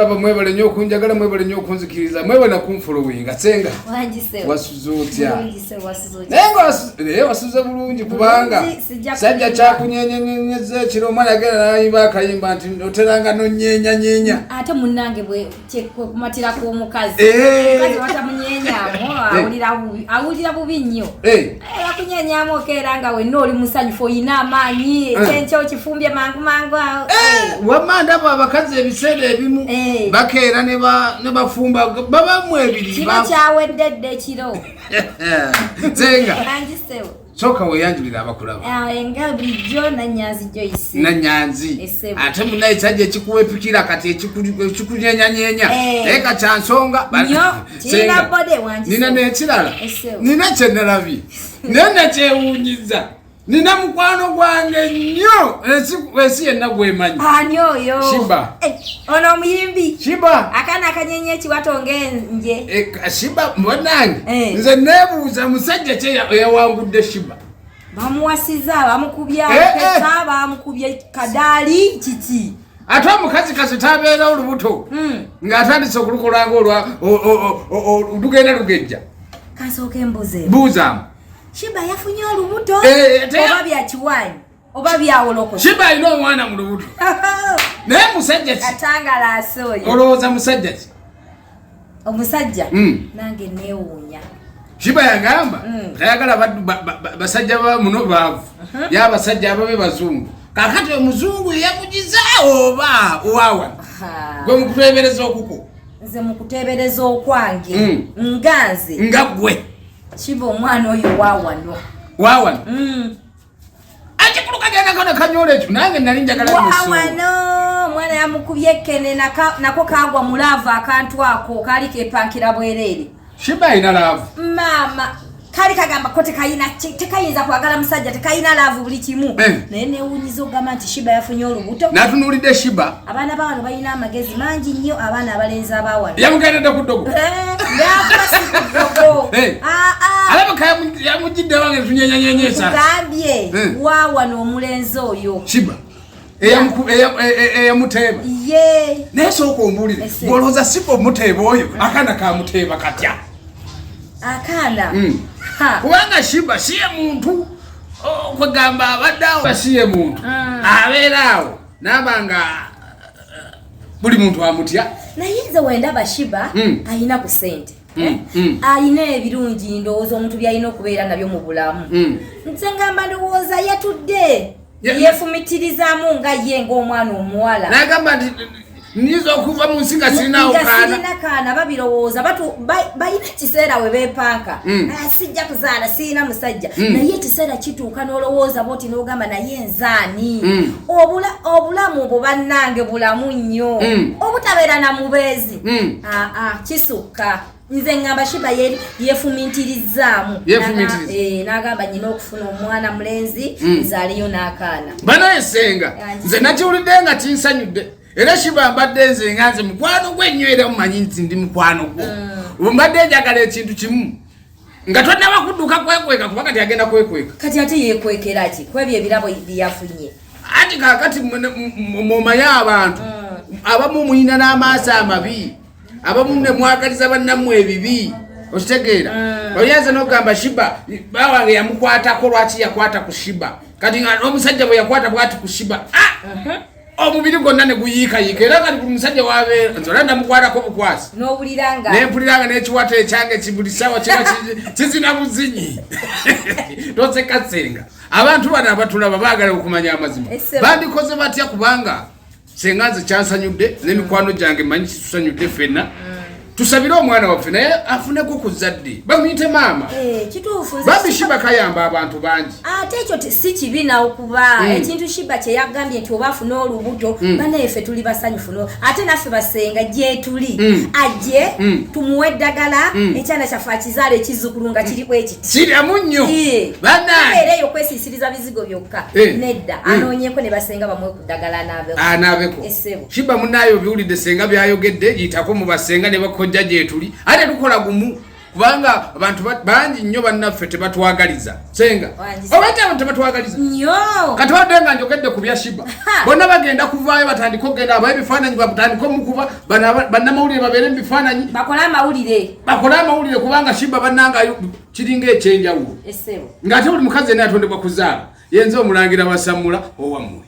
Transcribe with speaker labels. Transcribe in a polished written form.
Speaker 1: Aba mwebale nnyo okunjagala, mwebale nnyo okunzikiriza, mwebale nakunfolowinga. Senga, wasuze otya? Naye nga naye wasuze bulungi, kubanga sajja kyakunyenyenyenyeza ekiro omwana yagenda nayimba akayimba nti oteranga nonyenyanyenya.
Speaker 2: Ate munnange kwekumatira kw'omukazi. Omukazi watamunyenyamu awulira bubi nnyo. Bakunyenyamu okeera nga wenna oli musanyufu, oyina amaanyi, ekyenkya okifumbye mangu mangu awo.
Speaker 1: Wamma ndaba abakazi ebiseera ebimu bakeera ne bafumba babamu ebiri.
Speaker 2: Kiba kyawedde dda ekiro.
Speaker 1: Senga,
Speaker 2: Angi ssebo.
Speaker 1: Sooka weeyanjulira abakulaba.
Speaker 2: Nga bulijjo, Nanyanzi Joyce.
Speaker 1: Nanyanzi.
Speaker 2: Essebo.
Speaker 1: Ate munaye kisajja ekikuwa epikira kati ekikunyenyanyenya. Naye kakyansonga.
Speaker 2: Nnyo, kirina bode wangi.
Speaker 1: Nina
Speaker 2: Ssebo.
Speaker 1: n'ekirala.
Speaker 2: Essebo.
Speaker 1: Nina kyenalabye naye nakyewunyiza, nina mukwano gwange nnyo, ensi yenna gwemanyi.
Speaker 2: Ani oyo?
Speaker 1: Shiba.
Speaker 2: Ono omuyimbi?
Speaker 1: Shiba.
Speaker 2: Akaana akanyenye ekiwato ng'enje.
Speaker 1: Shiba bannange. Nze neebuuza musajja ki eyawangudde Shiba.
Speaker 2: Bamuwasiza, bamukubye pesa, bamukubye kadaali, kiki?
Speaker 1: Ate omukazi kasi tabeera olubuto ng'atandise okulukola nga lugenda lugejja.
Speaker 2: Kansooka embuze.
Speaker 1: Buuzaamu.
Speaker 2: Shiba yafunye olubuto
Speaker 1: Eh,
Speaker 2: oba byakiwanyi oba byawolokosa?
Speaker 1: Shiba alina omwana mu lubuto, naye musajja ki?
Speaker 2: Atangalaase oyo.
Speaker 1: Olowooza musajja ki?
Speaker 2: Omusajja? Nange neewuunya.
Speaker 1: Shiba yagamba tayagala basajja ba muno baavu, ye abasajja ababe bazungu. Kakati omuzungu yeyamugiza oba wawa? Gwe mukuteebereza okuko.
Speaker 2: Nze mu kuteebereza okwange, nga nze,
Speaker 1: nga gwe,
Speaker 2: Kiba omwana oyo wawano.
Speaker 1: Wawano. Akikulu kagenda kano kanyola ekyo, nange nali njagala musuubo.
Speaker 2: Wawano omwana yamukubye ekkene, nako kagwa mu love. Akantu ako kaali kepankira bwereere.
Speaker 1: Shiba alina love.
Speaker 2: Maama, kali kagamba ko tekayina tekayinza kwagala musajja, tekayina love, buli kimu. Naye newunyiza okugamba nti Shiba yafunye olubuto.
Speaker 1: Natunuulidde Shiba.
Speaker 2: Abaana bawano balina amagezi mangi nnyo, abaana abalenzi abawano.
Speaker 1: Yamugendedde ku ddogo.
Speaker 2: Yakuba si ku ddogo. Ah, ah.
Speaker 1: Alabika yamugidde wange tunyenyanyenyesa.
Speaker 2: Kugambye, waawano omulenzi oyo.
Speaker 1: Shiba eyamuteeba.
Speaker 2: Ye.
Speaker 1: Naye sooka ombuulire.
Speaker 2: Ese.
Speaker 1: Gwolowooza siba omuteeba oyo, akaana kamuteeba katya?
Speaker 2: Akaana? Ha.
Speaker 1: Kubanga Shiba si ye muntu, kwegamba abadde awo, si ye muntu abeera awo naaba nga buli muntu amutya.
Speaker 2: Naye nze wendaba Shiba ayina ku sente. Ayina ebirungi, ndowooza omuntu byalina okubeera nabyo mu bulamu. Nze ngamba ndowooza yatudde yeefumitirizaamu nga ye ng'omwana omuwala.
Speaker 1: Nagamba nti nyinza okuva mu nsi nga sirinawo
Speaker 2: nga
Speaker 1: kaana.
Speaker 2: Sirina kaana. Babirowooza, balina ekiseera we beepanka. "Ah, sijja kuzaala, sirina musajja." Naye ekiseera kituuka n'olowooza bwoti n'ogamba, "Naye nzaani?" Obulamu obwo bannange bulamu nnyo. Obutabeera na mubeezi. Aa, kisukka. Nze ŋŋamba Shiba yeefumintirizaamu.
Speaker 1: Yeefumintiriza.
Speaker 2: N'agamba nyina okufuna omwana mulenzi, nzaaleyo n'akaana.
Speaker 1: Banaye senga,
Speaker 2: Yangi.
Speaker 1: nze nakiwulidde nga kinsanyudde. Era Shiba mbadde nze nga nze mukwano gwe nnyo, era mumanyi nti ndi mukwano gwo. Mbadde njagala ekintu kimu, nga tonnaba kudduka kwekweka, kuba kati agenda kwekweka.
Speaker 2: Kati ate yeekwekera ki kwebyo ebirabo byeyafunye?
Speaker 1: Ati kakati mumanye abantu abamu muyina n'amaaso amabi, abamu ne mwagaliza bannammwe ebibi, okitegeera? Oyinza n'okugamba Shiba bawange yamukwatako. Lwaki yakwata ku Shiba? Kati nga n'omusajja bwe yakwata bwati ku Shiba, ah! Omubiri gwonna ne guyiikayiika. Era kati buli musajja wabeera, nze olaba namukwatako bukwasi,
Speaker 2: N'owulira nga
Speaker 1: nempulira nga n'ekiwato ekyange kibuli sawa kiba kizina buzinyi. Toseka senga, abantu bano abatulaba baagala okumanya amazima.
Speaker 2: Ese-
Speaker 1: Bandikoze batya? Kubanga senga nze kyansanyudde n'emikwano gyange manyi kitusanyudde ffenna. Tusabire omwana waffe naye afuneko ku zadde, bamuyite maama.
Speaker 2: Kituufu nze
Speaker 1: Bambi Shiba kayamba abantu bangi.
Speaker 2: Ate ekyo si kibi nawo, kuba ekintu Shiba kye yagambye nti oba afune olubuto, banaye ffe tuli basanyufu. No ate naffe basenga gyetuli, ajje tumuwe eddagala, ekyana kyaffe akizaala, ekizzukulu nga kiri bwe kiti.
Speaker 1: Kiramu nnyo. Bannange.
Speaker 2: Tubeera eyo kwesiisiriza bizigo byokka. Nedda, anoonyeko ne basenga bamuwe ku ddagala anaabeko.
Speaker 1: Anaabeko.
Speaker 2: Essebo.
Speaker 1: Shiba munaye, obiwulidde senga byayogedde. Yitako mu basenga ne bakojja gyetuli, ate tukola gumu. Kubanga abantu bangi nnyo bannaffe tebatwagaliza. Senga obaita abantu tebatwagaliza
Speaker 2: nnyo.
Speaker 1: Kati wadde nga njogedde ku bya Shiba, bonna bagenda kuvaayo batandike okugenda abayo ebifaananyi, batandike omukuba bannamawulire babeere mu bifaananyi,
Speaker 2: bakole amawulire,
Speaker 1: bakole amawulire, kubanga Shiba bannanga kiringa ekyenjawulo, ng'ate buli mukazi yenna yatondebwa kuzaala. Yenze omulangira wasammula owammwe.